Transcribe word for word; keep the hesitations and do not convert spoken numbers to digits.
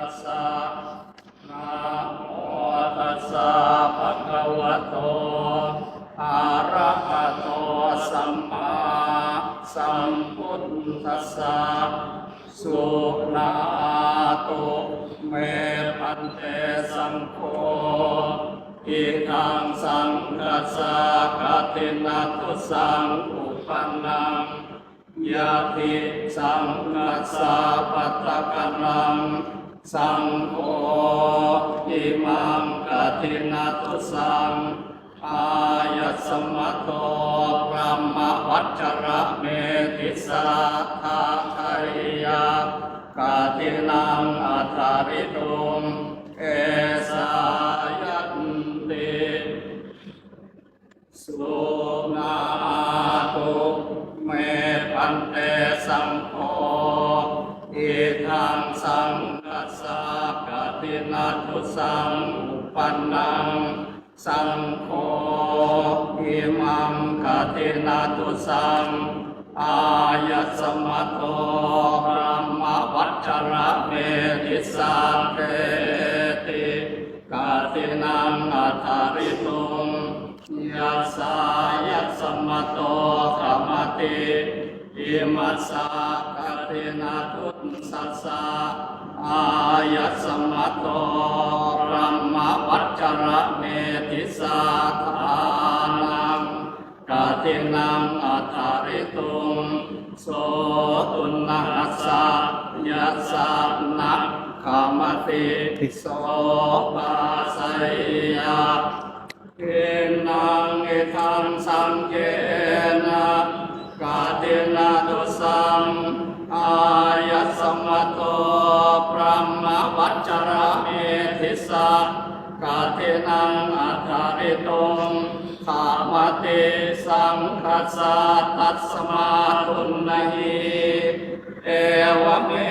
tassa. Namo tassa bhagavato arahato sammāsambuddhassa. Suṇātu me bhante saṅgho. Idaṃ saṅghassa kaṭhinadussaṃ uppannaṃ. Yadi saṅghassa pattakallaṃ saṅgho imaṃ kaṭhinadussaṃ āyasmato brahmavaccarameti satthātheyya kaṭhinaṃ aṭṭhārituṃ esāyanti. Suṇātu me bhante saṅgho. Idaṃ saṅghassa kaṭhinadussaṃ uppannaṃ. Saṅgho imaṃ kaṭhinadussaṃ āyasmato brahmavaccarameti sattheti kaṭhinaṃ aṭṭhārituṃ. Yassāyasmato khamati imassa kaṭhinadussassa āyasmato brahmavaccarameti satthānaṃ kaṭhinaṃ aṭṭhārituṃ. So tuṇhassa yassa na khamati so bhāseyya. Khiṇaṃ idaṃ saṅghena kaṭhinadussaṃ āyasmato brahmavaccarameti sa kaṭhinaṃ aṭṭhārituṃ khamati saṅghassa tasmā tuṇhī. Evame